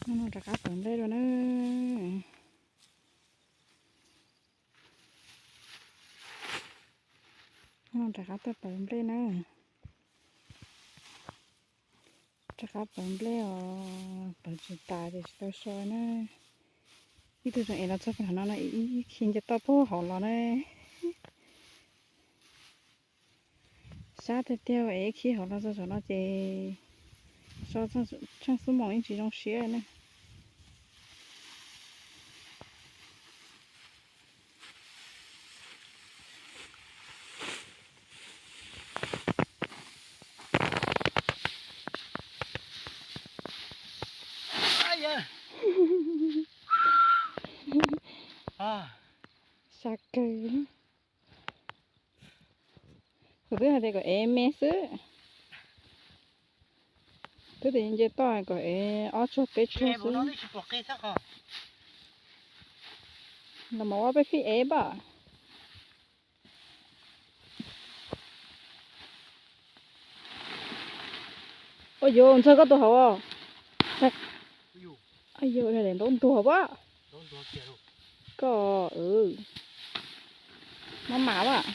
Rov qab pawv nplej dua na. Rov qab tuaj pawv nplej na. Rov qab pawv nplej os, pawv tsis tas ces tsis tau so na. Ib tug tseem ev los txog pem no no, ib khi nce toj puag hauv los na. Sab tiag tiag es ib khi hauv los txog saum no ces so tsheej xuab moos yeej tsis zoo siab na. Sab kawg. Kuv twb hais tias kom ev me xwb. Twb tias nce toj kom ev ob tsuag peb tsuag xwb. Los mas ua peb fij ev pam. Ua yuav ntxawg koj tus hauv. Ua yuav daim ntaub ntuag pam. Koj, maj mam pam.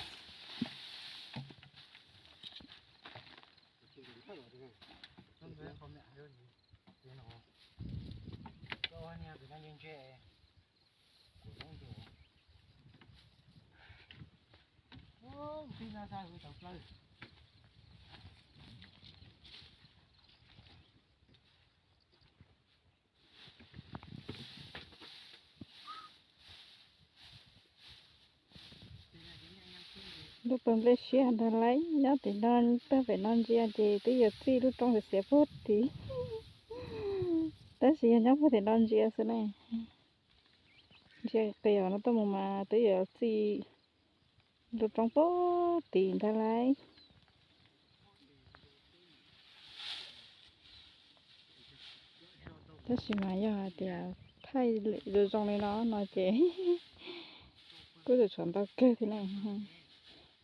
Lub pawg nplej siab ntag lauj, nyob tim no pawg pem no ntsia ces twb yuav txij lub roob xiav xiav puag tid. Tab sis yog nyob puag tim no ntsia xwb ne, ntsia qis no tuaj mus mas twb yuav txij lub roob puag tid ntag lauj. Tab sis mas yog hais tias thaij zoo zoo li no no ces kuj tseem tshuav ntau kawg thiab na.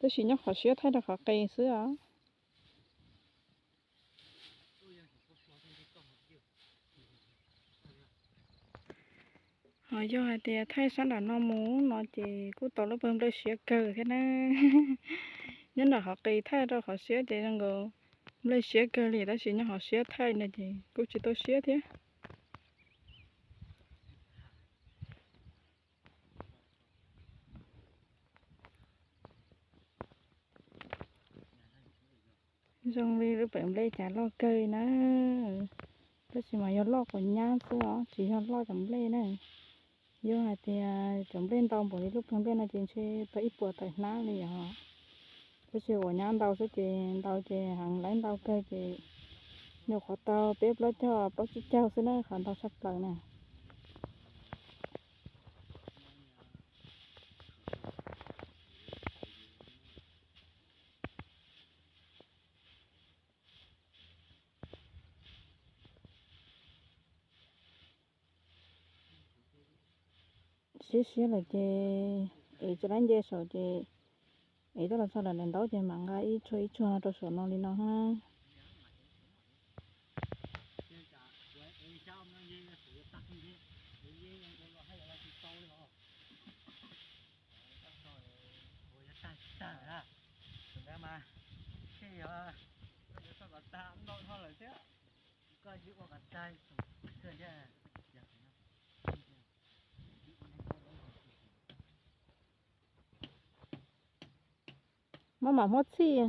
Tab sis nyob qhov siab thaij rau qhov qis xwb os. Ho yog hais tias thaij sab nram no mus no ces kuj tau lub pawg nplej siab kawg thiab na. Nyob nram qhov qis thaij rau qhov siab ces zoo nkaus nplej siab kawg li, tab sis nyob qhov siab thaij no ces kuj tsis tau siab thiab. Zoo li lub pawg nplej cas loj kawg na. Tab sis mas yog loj quav nyab xwb os, tsis yog loj cov nplej na. Yog hais tias cov nplej ntau npaum li lub pawg nplej no ces ntshe tau ib puas tawm hnab li os. Tab sis quav nyab ntau xwb ces ntau ces heev lawm, ntau kawg ces nyuam qhuav tau peb plaub caug plaub tsib caug xwb na, qhov ntau tshaj plaws na. Siab siab lawm ces ev tsis laib nce saum ces ev tuaj los txog lawm daim ntaub ces mam nqa ib tsuag ib tsuag rau saum no li no na. Maj mam muab txhij.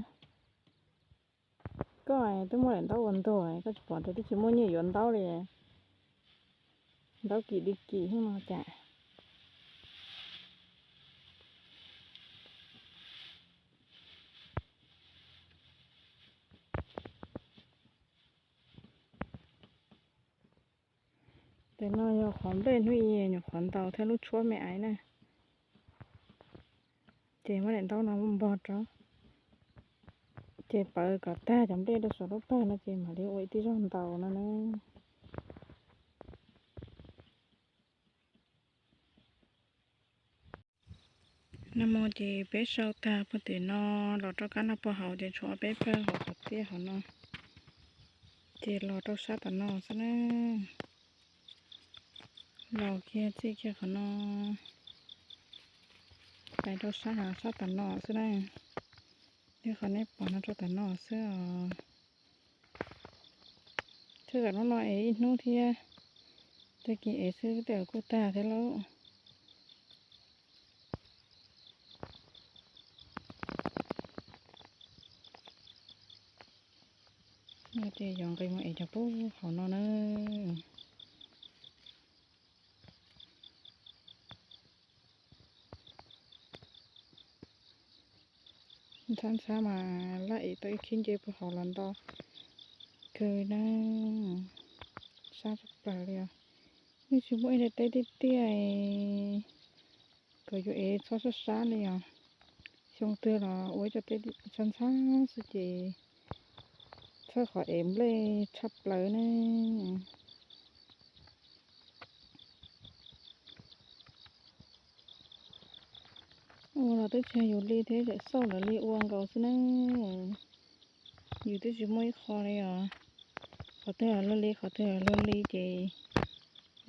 Koj twb muaj daim ntaub ua ntuag, koj tsis pom tias twb tsis muaj nyiaj yuav ntaub li. Ntaub kim li kim heev no cas. Tes no yog qhov nplej hnub i nyuam qhuav ntaus thiab lub tshuab me aiv na. Ces muab daim ntaub no npog rau, ces pawv kom tag cov nplej rau saum lub pawg no ces mam li ua ib tib zaug ntaus no na. Nag hmo ces peb sau tag puag tim no los rau kab noj puag hauv ces tshuav peb pawg hauv qhov tiaj hauv no, ces los rau sab tom no xwb na. Laus kiag txij kiag qhov no, pais rau sab, sab tom no xwb na. Thiab qhov nej pom no rau tom no xwb os. Txhawj kom hnub no es ib hnub thiab, tag kis es xwb tej zaum kuj tag thiab lauj. Ces yuav nqis mus ev cov pub hauv no na. Ntxhab ntxhab mas laj ev tau ib khib nce puag hauv los nto kawg na. Sab tshaj plaws li os. Yeej tsis muaj ib daim teb tiaj tiaj kom yuav ev txhob sab sab li os. Xyoo twg los ua ib co teb ntxhab ntxhab xwb ces txhawj qhov ev nplej tshaj plaws ne. Ua los twb tsis yog yus li thiab, tseem xauj lawv li ua nkaus xwb na. Yus twb tsis muaj ib qho li os. Qhov twg los luag li, qhov twg los luag li ces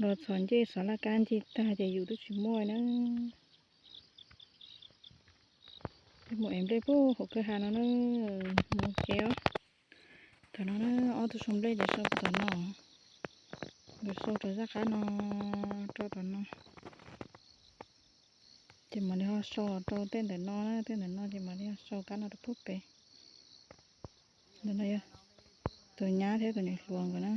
luag txhos ncej xov laj kab ncig tag ces yus twb tsis muaj na. Mus ev nplej puag hauv kwj ha no na, mus ces os. Thaum no na, ob tug sau nplej ces sau puag tom no, nkawd sau rau zaj qab no, rau tom no. Ces mam li ho sau rau tej ntawm no na, tej ntawm no ces mam li ho sau kab no rau puag pem. Ntawm no yog tus nyab thiab tus niam hluas nkawd na.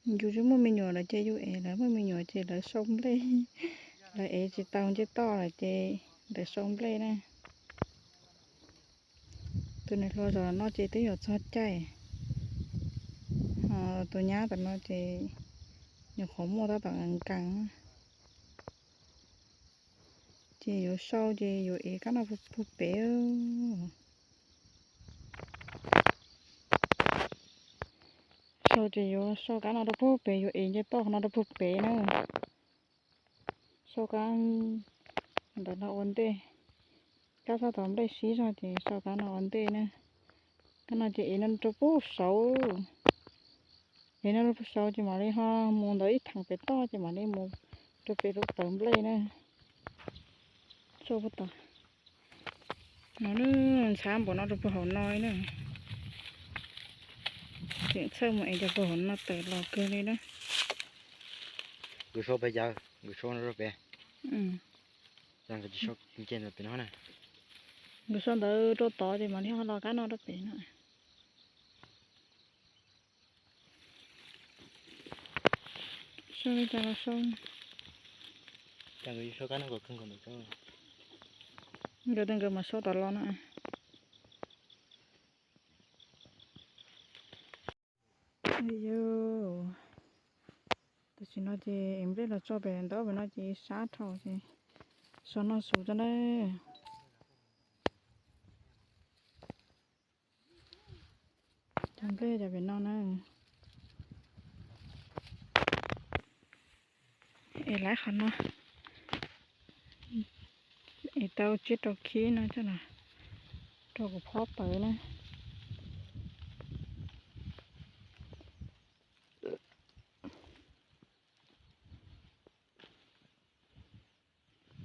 Yus tsis muaj me nyuam lawm ces yus ev, lawv muaj me nyuam ces lawv sau nplej, lawv ev tsis tau ncej toj lawm ces lawv sau nplej na. Tus niam hluas zaum no ces twb yuav txog caij, ho tus nyab tom no ces nyuam qhuav muaj tab tom nkees nkees. Ces yuav sau ces yuav ev kab no puag pem. Sau ces yuav sau kab no rau puag pem, yuav ev ncej toj qhov no rau puag pem na. Sau kab ntawm no ua ntej, kab sab tod nplej sib zog ces sau kab no ua ntej na. Kab no ces ev no rau puag saud, ev no rau puag saud ces mam li ho mus ntawd ib theem pem toj ces mam li mus rau pem rau tawm nplej na. Sau puag tom no, ntxhab npaum no rau puag hauv no na. Tseem txhawj mus ev cov puag hauv no tawm los kawg li na. Nkawd sau pem, nkawd sau no rau pem. Nkawd sau ntawd rau tod ces mam li ho los kab no rau pem no. Sau li cas los sau. Nkawd tej nkawd mas sau tom los no. Tam sim no ces ev nplej los tso pem ntaub pem no ces sab dhau ces sau noj su tso na. Cov nplej cov pem no na. Es lawv qhov no es tau tsiab rau khib no coj los rau kuv phob pawv na.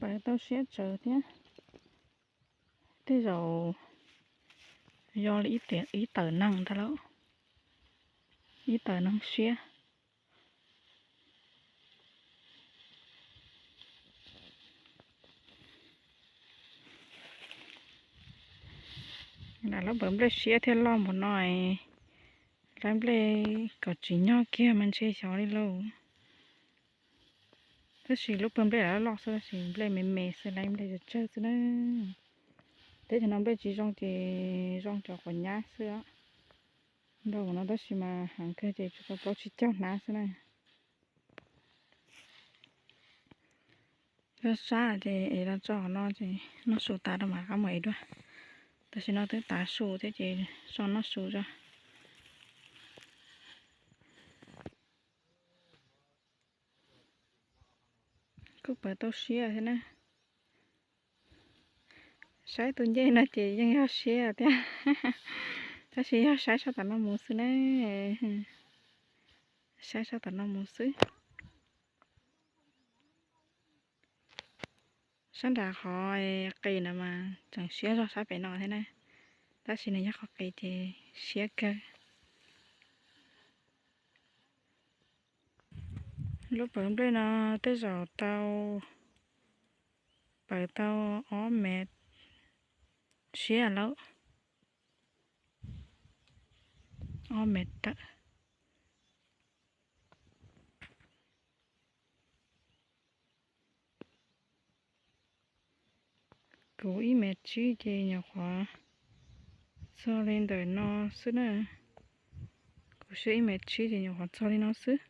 Pawv tau siab tsawv thiab. Tej zaum yog li ib tawm neeg ntag lauj, ib tawm neeg siab. Lam lub pawv nplej siab thiaj loj npaum no, lawv nplej kom tsis nyog kiag mas ntshe xyov li lauj. Tab sis lub pawg nplej lam loj xwb, tab sis nplej me me xwb, lawv nplej tsawg tsawg xwb na. Teb chaws no nplej tsis zoo ces zoo cov quav nyab xwb. Ntau no tab sis mas heev kawg ces tsuas tau plaub tsib caug hnab xwb na. Sab sab ces ev los tso qhov no ces noj su tas rau mam rov qab mus ev dua. Tam sim no twb tav su thiab ces so noj su tso. Kuj pawv tau siab thiab na. Saib tus ncej no ces yeej yog siab thiab, tab sis yog saib sab tom no mus xwb na. Saib sab tom no mus xwb. Sab nram qhov qis no mas tseem siab zog sab pem no thiab na, tab sis nws yog qhov qis ces siab kawg. Lub pawv nplej no tej zaum tau, pawv tau ob mev siab lawm, ob mev tawm. Kuv ib mev tsib ces nyuam qhuav txog li ntawm no xwb na. Kuv siab ib mev tsib ces nyuam qhuav txog li no xwb.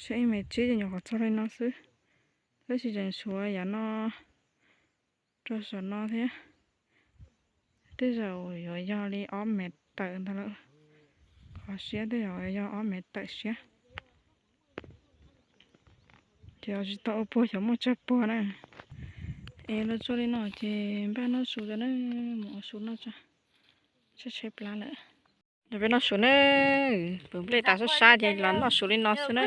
Siab ib mev tsib ces nyuam qhuav txog li no xwb, tab sis tseem tshuav yav no rau saum no thiab. Tej zaum yuav yog li ob mev tawm ntag lawm. Qhov siab tej zaum yog ob mev tawm siab. Ces tsis tau ua puag xyov muaj tsawg puag na. Es los txog li no ces npaj noj su tso na, mus ua su noj tso, tshaib tshaib plab lawm. Los peb noj su na, pawv nplej tas sab sab ces los noj su li no xwb na.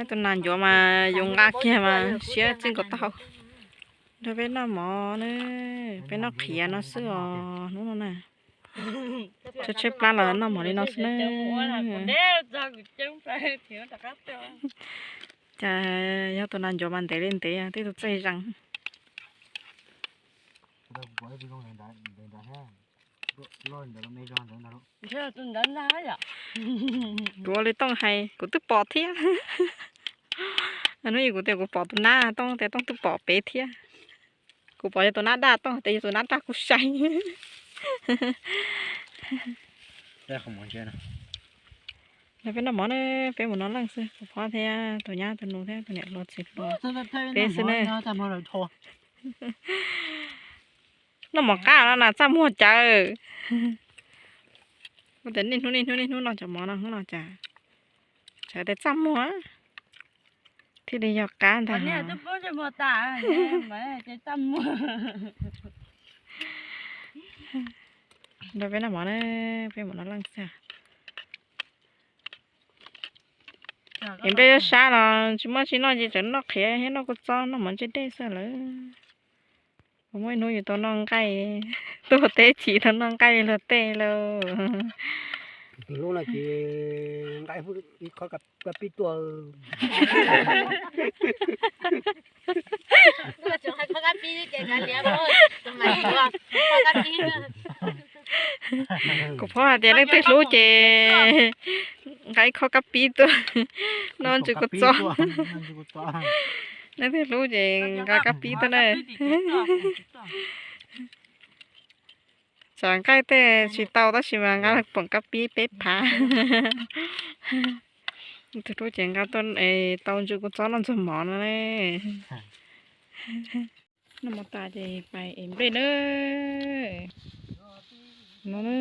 Tus nas ncuav mas yus nqa kiag mas siab txij nkaus taub hau. Nrog peb noj mov na, peb noj qhiav no xwb os hnub no na. Tshaib tshaib plab los noj mov li no xwb na. Cas yog tus nas ncuav mas ntev li ntev tej tus txaij zees. Kuv ua li Tooj hais kuv twb pom thiab. Hnub ib kuv tias kuv pom tus nab, Tooj tias Tooj twb pom pem thiab. Kuv pom yog tus nab daj, Tooj tias yog tus nab daj kuv sai. Los peb noj mov na, peb mus noj leej xwb, kuv phob thiab tus nyab tus nus thiab tus niam hluas txiv hluas, peb xwb na. Noj mov qab no na txaj muag cawv. Kuv tias niaj hnub niaj hnub niaj hnub noj cov mov no hnub no cas, tsam tias txaj muag thiaj li yog qab ntag. Nrog peb noj mov na, peb mus noj leej xwb. Es nplej sab los tsis muaj tsis noj ces tseem noj qhiav thiab noj kua txob noj mov ntsej dej xwb lawm. Kuv muaj ib hnub yus tau noj nqaij, tuaj teb chim tau noj nqaij luag tej lauj. Tus hlub no ces nqa ib qho kab pib tuaj. Kuv phob hais tias leej twg hlub ces nqa ib qho kab pib tuaj noj ntsw kua txob. Leej twg hlub ces nqa kab pib tuaj na. Tsam nqaij tej tsis tau tab sis mas nqa poom kab pib peb phav. Leej twg hlub ces nqa tuaj es tau ntsw kua txob noj ntxuag mov no ne. Noj mov tas ces pais ev nplej na. No na.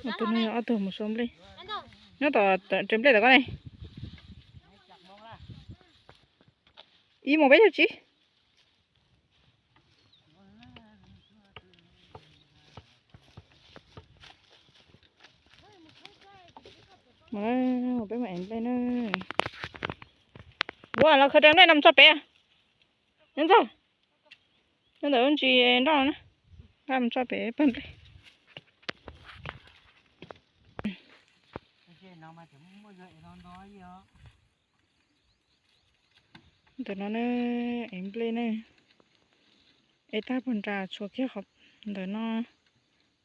Ob tug no yog ob tug mus sau nplej. Nyob tom tsev nplej tom koj ne. Ib moos peb caug tsib. Peb mus ev nplej na. Ua los khaws daim nplej no mus tso pem. Nyob ntxog, nyob ntawm lub ntsis nroj no na. Nqa mus tso pem pawg nplej. Ntawm no na, ev nplej ne, ev tag puag nram tshuav kiag qhov ntawm no.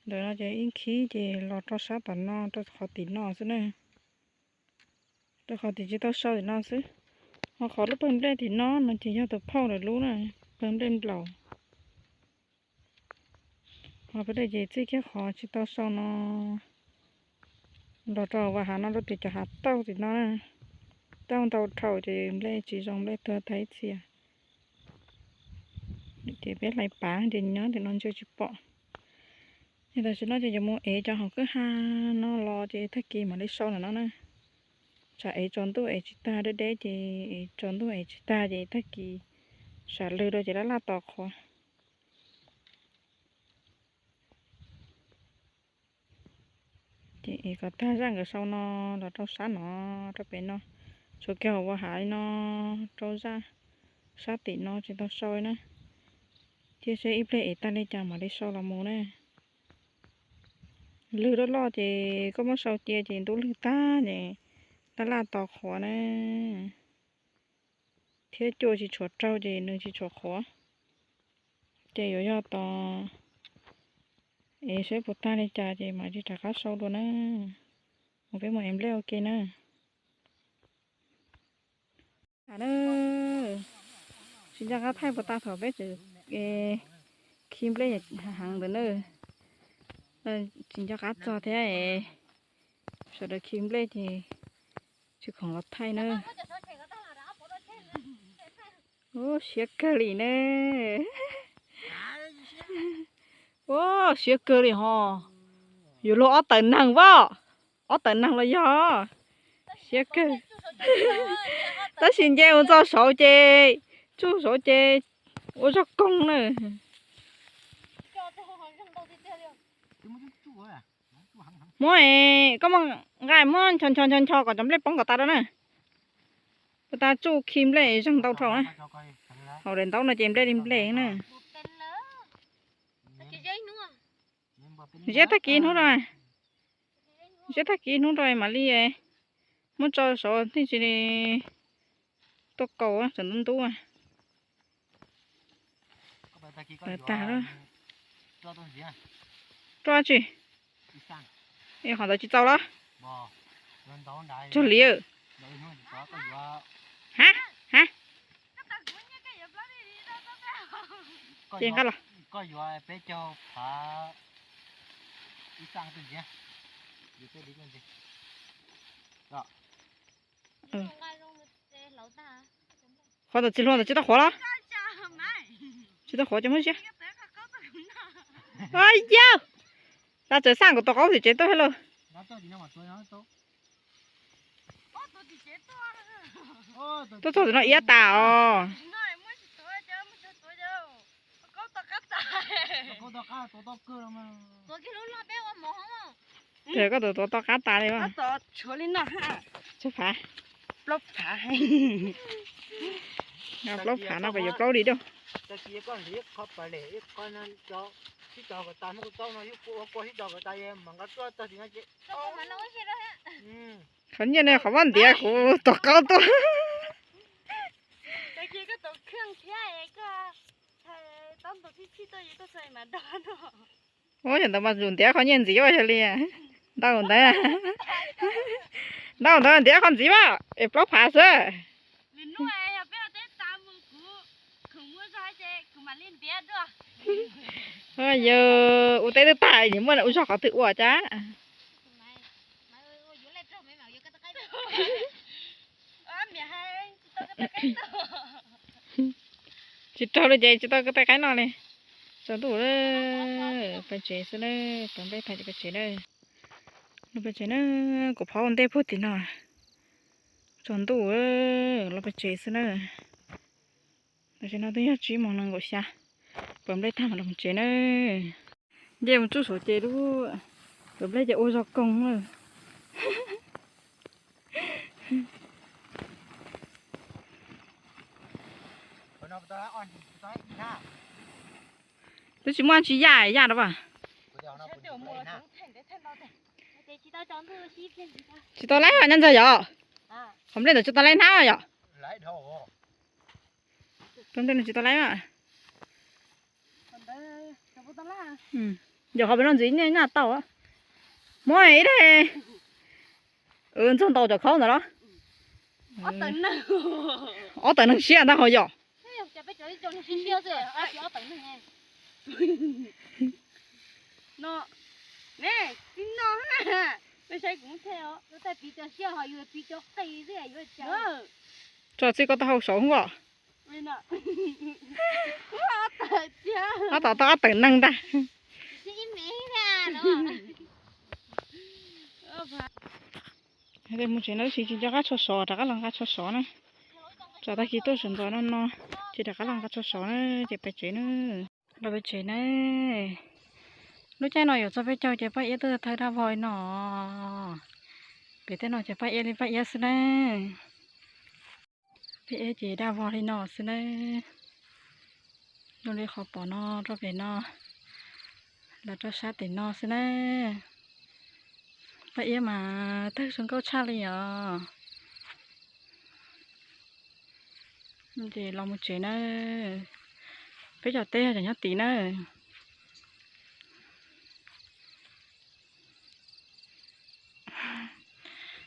Ntawm no ces ib khib ces los rau sab tom no rau qhov tim no xwb na. Rau qhov tim tsis tau sau tim no xwb. Ho qhov lub pawg nplej tim no no ces yog tus phauj lawv lub na, pawg nplej nplaum. Ho pawg nplej ces txij kiag qhov tsis tau sau no los rau vaj hav no rau tim cov hav tauj tim no na. Tauj ntau dhau ces nplej tsis zoo, nplej tuag tag ib txhia. Ces peb hlais pav ces nyob tim no ntshe tsis pom. Ces tam sim no ces yuav mus ev cov hauv kwj ha no los ces tag kis mam li sau ntawm no na. Tsam ev tsaus ntuj ev tsis tag, deb deb ces ev tsaus ntuj ev tsis tag ces tag kis Sam lwg rau ces laj laj tos qhuav. Ces es kom tag zaj nkawd sau no los rau sab no, rau pem no, tshuav kiag hauv ua hav li no, rau zaj sab tim no tsis tau sau na. Thiab seb ib pliag es tag li cas mam li sau los mus na. Lwg loj loj ces koj muab sau cia ces ntub lwg tag ces laj laj tos qhuav na. Thiab cua tsis tshuav raug ces nws tsis tshuav qhuav. Ces yuav yog tos es seb puas tag li cas ces mam li rov qab sau dua na. Mus peb mus ev nplej ua ke na. Tsis nco qab thaij puas tag thaum peb tseem khi nplej heev ntawd na. Tsis nco qab txog thiab, sawv daws khi nplej ces tsis khoom los thaij na. Siab kawg li ne. Siab kawg li ho. Yuav luag ob tawm neeg vaj, ob tawm neeg los yog. Siab kawg. Tab sis nce mus txog saud ces, tsuj saud ces ua zog koog na. Muab, koj muab nqa muab ncho ncho ncho ncho kom cov nplej poob kom tas rau na. Puas tas tsuj khi nplej zeeg ntau dhau na. Hauv daim ntaub no ces nplej li nplej na. Ziab tag kis hnub rau, ziab tag kis hnub rau mam li muab tso saud thiaj tsis li tuaj kaus tseem ntub ntub. Tag, rua tsi, qhov ntawd tsis txaus los? Tag li. Ha, ha. Ces nqa los. Qhov ntawd tsis hluas ntawd tsis tau qhuav los? Tsis tau qhuav ces muab ziab. Yog, tab txawm xaj kuv tus qaub tim tsev tuaj thiab lauj. Tuaj txog tim no iab tas os. Ces koj tuav tuav qab tas li. Tsawg phav? Plaub phav no puas yuav plaub li dua? Qhov nyiaj ne, qhov vaj ntiav kuv tuav qaub tuaj. Ua yog ntawd mas yus ntiav qhov nyiaj ntxiv ua yog li. Ntau ntawd, ntau ntawd ntiav qhov ntxiv mas es plaub phav xwb. Yog ua teb twb tag, nyias muaj ua zog qhov twg ua cas. Tsis raug li ces tsis tau koj tej qaib no li. Tsaus ntuj, peb tsev xwb na, peb pais peb tsev na. Los peb tsev na, kuv phob ua ntej puag tim no. Tsaus ntuj, los peb tsev xwb na. Tam sim no twb yog tsib moos nees nkaum xya, pawv nplej tag mas los mus tsev na. Nce mus tsuj saud ces lub pawv nplej ces ua zog koog lawm. Twb tsis muaj tsis yaj yaj rau as. Tsis tau laib nyob ntxawg yom? Qhov nplej ntawd tsis tau laib hnab yom? Qhov nplej no tsis tau laib. Yog qhov pem no ntxiv nyaj tau. Muab ib daig ntxuag ntaus cov khaub ntawd los. Ob tawm neeg siab ntag ho yom. Tso txij koj taub hau saud os. Ob tom tau ob tawm neeg ntag. Mus tsev no tab sis tsis nco qab tso sov, rov qab los nqa tso sov na. Tso tag kis tuaj sawv ntxov no no. Ces rov qab los nqa tso saud na, ces pais tsev na. Los pais tsev na. Lub caij no yuav txog peb caug ces Paj Iab twb thawb daj vog li no. Pem tej no ces Paj Iab li Paj Iab xwb na. Paj Iab ces daj vog li no xwb na. Zoo li qhov pom no rau pem no, los rau sab tim no xwb na. Paj Iab mas tawg zoo nkauj tshaj li os. Ces los mus tsev na. Peb cov teb yog cov nyob tid na.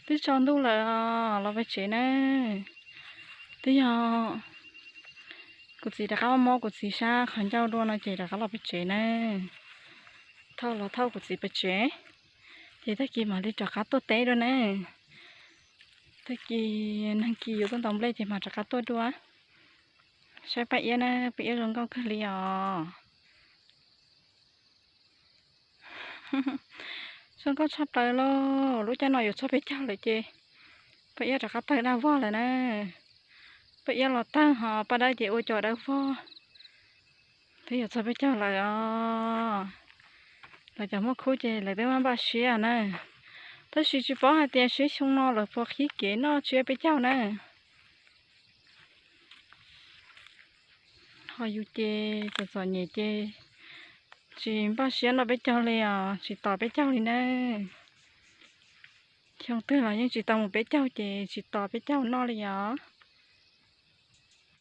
Twb tsaus ntuj lawm os, los pem tsev na. Twb yog kuv txiv rov qab mob kuv txiv sab qhov ncauj dua no ces rov qab los pem tsev na. Thauj los thauj kuv txiv pem tsev, ces tag kis mam li rov qab tuaj teb dua na. Tag kis nag kis yuav tuaj ntaus nplej ces mam rov qab tuaj dua. Saib Paj Iab na, Paj Iab zoo nkauj kawg li os. Zoo nkauj tshaj plaws lauj, lub caij no yuav txog peb caug lawm ces Paj Iab rov qab tawg daj vog lawm na. Paj Iab los tawg ho Paj Dawb ces ua cov dawb vog. Twb yuav txog peb caug lawm os. Lawv cov muaj khub ces lawv twb npaj siab na. Tab sis tsis paub hais tias siab xyoo no lawv puas qhib kev noj tsiab peb caug na. Ho yus ces txom txom nyem ces tsis npaj siab noj peb caug li os, tsis tos peb caug li na. Xyoo twg los yeej tsis tau mus peb caug ces tsis tos peb caug noj li os.